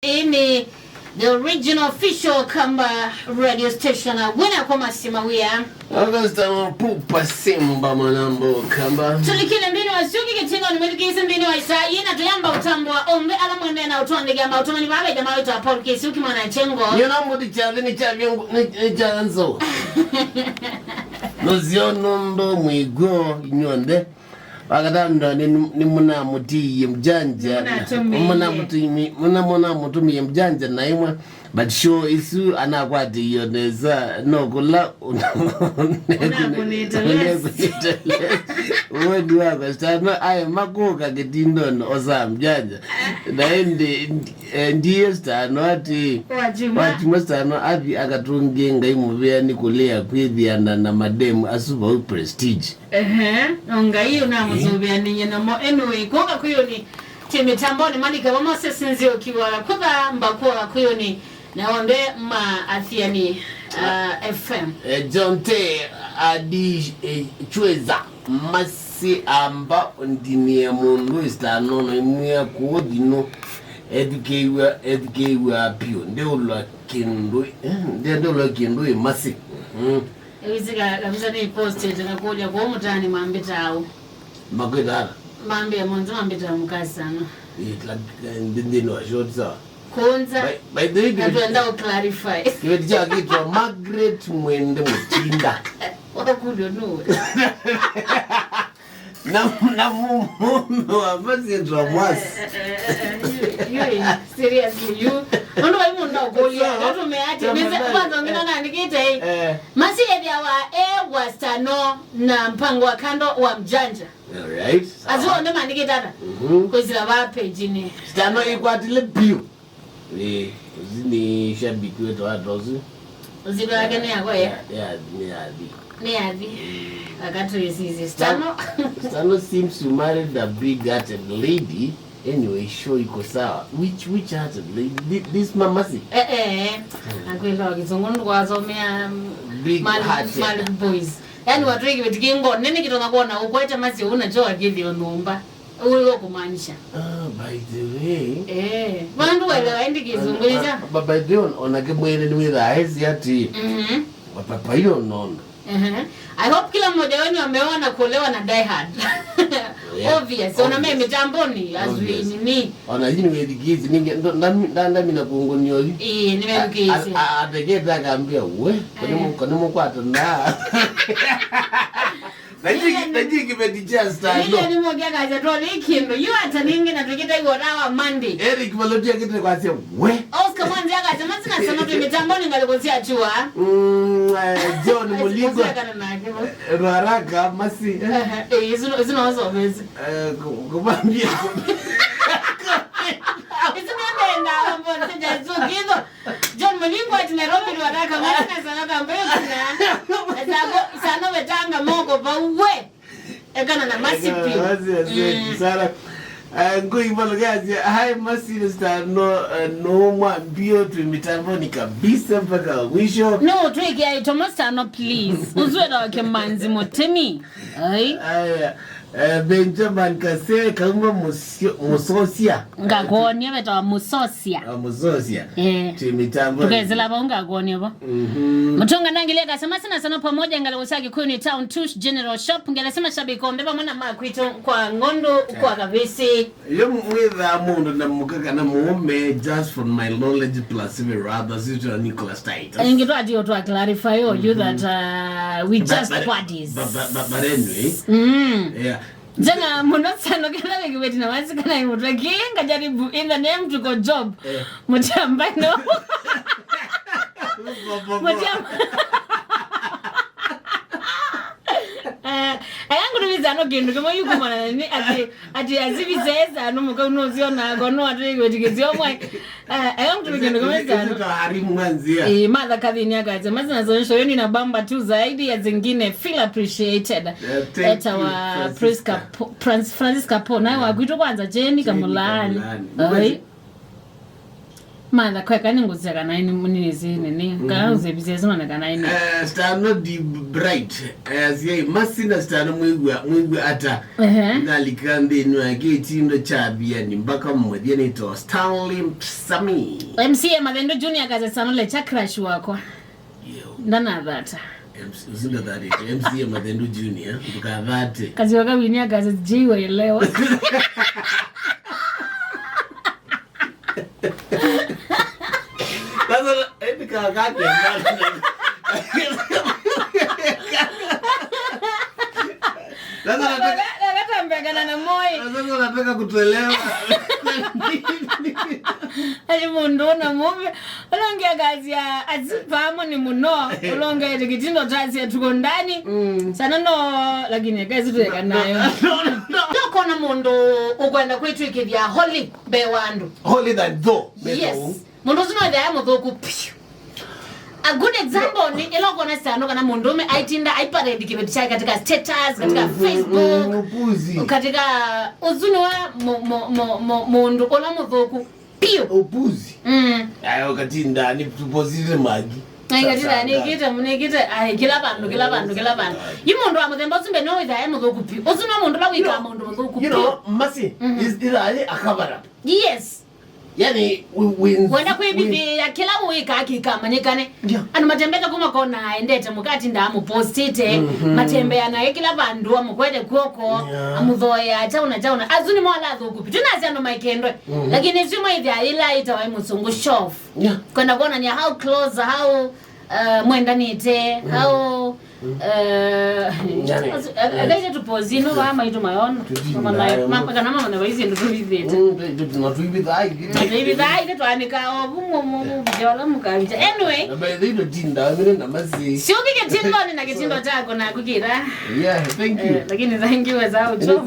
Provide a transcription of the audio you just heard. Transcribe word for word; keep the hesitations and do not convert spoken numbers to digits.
Ĩĩ nĩ the original official Kamba radio station, na wĩna kwa masima wĩa. August Mapupa Simba mwanambo Kamba. Tulikile mbini wa Siuki Kitingo, nimelikise mbini wa Isai, na tuyamba utambua ombe ala mwende na utwandike amba utumani babe jamaa wetu Paul Kisiuki mwana chengo. Nĩona mũti kyathĩ nĩ kya vyongo, nĩ, nĩ kya nzou. Nũzio nũndũ mwĩkw'o inyw'onthe. Wakatano nĩ, nĩ mũnamũtiie mjanja. Nĩ mũnatũmĩie. Mũnamũtũmi-, mũna-, mũnamũtũmĩie mjanja na imwe. But show isu anakwatĩio nesa, no kũla ũnakũnĩte less. Ũnakũnĩte less. Ũweni wakwa, Stano aĩ makũka kĩtindonĩ osa mjanja. Na ĩndĩ, eh, ndiye Stano ati, wachimwa. Wachimwa Stano athi akatũngĩe Ngai mũvea nĩ kũlea kwĩthiana na mademu asu vau Prestige. Ehe, o Ngai ũnamũsũvĩanĩie namo. Anyway, kwoka kwĩyũni ti mĩtambonĩ malika vamwe Moses Nzioki wa kũtha mbakũa kwĩyũni na onthe ma Athiani, uh, F M. Eh, John Te Adi, eh, Chweza Masi amba ndinie mũndũ Stano na imwĩa kũũ thino ethukĩiw'a, ethukĩiw'a piũ. Ndeũlwa kĩndũ, eh, nde-, ndeũlwa kĩndũ ĩ Masi. Mhm. Ewisi ka-, kabisa nĩ posted na kũlya kwa mũtaani mambĩtaa ũ. Makwĩta ata? Mambĩa mwanzo mambĩtaa mũkasi sana. Ĩ, like, eh, nthĩ-, nthĩnĩ wa short sawa. Kũnza. By, by the way, na kĩveti-, twenda ũ clarify. Kĩveti kya kĩtwa Margaret Mwende Mũtinda. Wakulyo nũũ? Na, na mu-, mũndũ wa Masi etwa Masi. Eh, eh, eh, eh, you, you, seriously, you. Nũndũ vai mũndũ ũkũlya, sawa. Nũndũ meati, mese, tafadhali, kwanza ngina, eh, nandĩkĩte, eh, Masi ethĩawa e wa Stano na mpango wa kando wa mjanja. All right, sawa. Asu onthe mandĩkĩte ata? Mhm. Kwĩsĩla va page-inĩ. Stano ĩkwatile biũ. Ĩĩ, ũsu nĩ shabiki wetu wa tosu. Ũsito yake nĩ yakwa, ya? Ya, ya, nĩ yathi. Nĩ yathi. Mm. Akatwĩsisye. Stano. Stano seems you married a big-hearted lady. Anyway, show iko sawa. Which, which hearted lady? Thi-, this Masi? Eh, eh. Mm. Akwĩka wa kizungu ndio kwasomea, mm, big-hearted Malibu, Malibu Boys. Yaani watu wengi wetikĩe ngo, nene kĩtonya kuona ũkwete Masi ũna cho akĩthi o nyũmba. Ũyũ ũkũmaanisha. Ah, by the way. Eh, vandu welewa indi kizungu. Ah, icha. Ah, but by the way, on-, onake mwene nĩwĩthaa esi ati, mhm, wapapa hiyo nono. Mhm. I hope kila mmoja wenu ameona Kuolewa na Die Hard. Yeah. Obvious. Ona me, obvious, mitamboni, as we, obvious, nini. Ona yini wĩthikĩĩsye, ninge, ndo-, ndami-, nda-, ndamina kũngũnĩa ũyu. Ĩĩ, nĩmethukĩĩsye. A-, a-, atekete akambĩa, "We, kone, eh, mu-, kone mũkwatana." Na ĩngĩ, na ĩngĩ kĩveti kya Stano. Ĩngĩ nĩ mũkĩa kaja twa nĩ kĩndũ. Yu ata ningĩ na twĩkĩte yu ota wa Monday. Eric Maloti akĩte kwasya, "We." Oscar Mwanzi akaja, Masi na Stano twĩ mitamboni ngalĩko sya chua. Mm, eh, John Mulingo. Kana nake, eh, Rwaraka, Masi. Eh, eh, isu no, isu no so mezi. Eh, ku-, kumambia. Isu nenda mbona sija zukino. John Mulingo ati Nairobi ni wataka mwana sana kambe kuna. Sano, sano wetanga moko pa uwe. Ekana na Masi piũ. Masi, asante sana. Eh, ngui mbalgazi, hi, Masi, Stano, eh, no mwambio twĩ mitamboni kabisa mpaka mwisho. No, twĩke aitomo Stano, please. Uzwe na wake manzi motemi. Ai. Aya. Eh, Benjamin Kase, kauma Musio-, Musosia. Ngakonia wetawa Musosia. Ah, Musosia. Eh. Twĩ mitamboni. Tukezela vau ngakonia vo. Mhm. Mutunga nangilia kasema sina sana pamoja ngale usaki kuni town tush general shop. Ngale sema shabiki ombe vamwe na makwito kwa ng'ondo kwa kavisi. Yo mwĩthaa mũndũ na mũka kana mũũme just from my knowledge plus even rather sister Nicholas Titus. Ingi twa dio twa clarify yo, you that, uh, we just buddies. But, but, but, but anyway. Mm. Yeah. Jana mũno sana kana wiki beti na wasi kana imutwe kinga jaribu in the name to go job. Eh. Mutamba no. Mutamba. Eh, aya ngũtũvisa no kĩndũ kĩmwe yukumana nĩ ati, ati asivisesa no mũkau no sio na ko no atwĩkĩtikĩsio mwe. Eh, aya ngũtũvisa kĩndũ kĩmwe sana. Ĩĩ, Martha Kathini akaja. Masi na zonyesha yoni na bamba tu zaidi ya zingine. Feel appreciated. Eh, thank you, Prisca. Etawa Prisca Po-, Frans-, Francisca Po. Naye wakwitũ kwanza Jeni Kamulani. Oi. Matha kweka nĩ ngũsya kana nĩ nĩ nĩ nĩ kana ũsevisia zima na kana nĩ. Eh, Stano di bright. Eh, siai masi na Stano mwigwa mwigwa ata. Ehe. Nalika nthĩnĩ wa kĩtindo kya viani mpaka mũthya nĩ to Stanley Sami. M C A Mathendo Junior kaza Stano le cha crush wakwa. Yo. Ndanathata. M C, usinda thirty, M C A Mathendo Junior, ndũkathate. Kazi wakawinia kazi jiwa elewa. Sasa, eti ka- kake, sasa nataka Akatambekana na moi. Sasa nataka kutuelewa. Ayi mũndũ na mũve. Ũlongia kazi ya azipamo nĩ mũno. Ũlongia ĩtĩ kĩtindo tasia tuko ndani. Sana no, lakini kazi tuweka nayo. Ndokona mũndũ ũkwenda kwĩtwĩkĩthya holy mbee wa andũ. Holy than thou. Yes. Mũndũ ũsu no ethĩa e mũthũku piũ. A good example nĩ ĩla ũkona Stano kana mũndũũme aitinda aiparade kĩveti kyake katika status, katika Facebook, katika ũsu nĩwe mũndũ ũla mũthũku piũ. Upuzi. Mm. Ayo katinda ni tupozile magi. Ai katinda nikite nikite ai kila vandu kila vandu kila vandu. Yu mũndũ wa mũthemba ũsu mbe no wĩthaa e mũthũku piũ. Ũsu no mũndũ ũla wĩkaa maũndũ mathũku piũ. You know, masi is ila akabara. Yes. Yani wenda kwĩvithĩĩa kĩla ũĩkaa kĩkamanyĩkane. Andũ matembete kuma kona aendete mũkatinda amũpostĩte, matembea naye kĩla vandũ, amũkwete kw'oko, amũthoea kyaũ na kyaũ na asu nĩmo ala athũku pi. Twĩnasya andũ maikendwe, lakini isu maithĩa yĩla ĩtawa ĩ mũsũngũ show off. Kwenda kwonany'a how close, how uh, mwendanĩte hau. Akaithe tũpozi no vaa maitũ mayona kana mamanya vaisi ndũ tũvithĩte. Tũivithaa ithe twanĩkaa ovu mũvija vala mũkavija. Anyway, syũthi kĩtindoni na kĩtindo kyako naku kĩra. Lakini thank you weza ucho.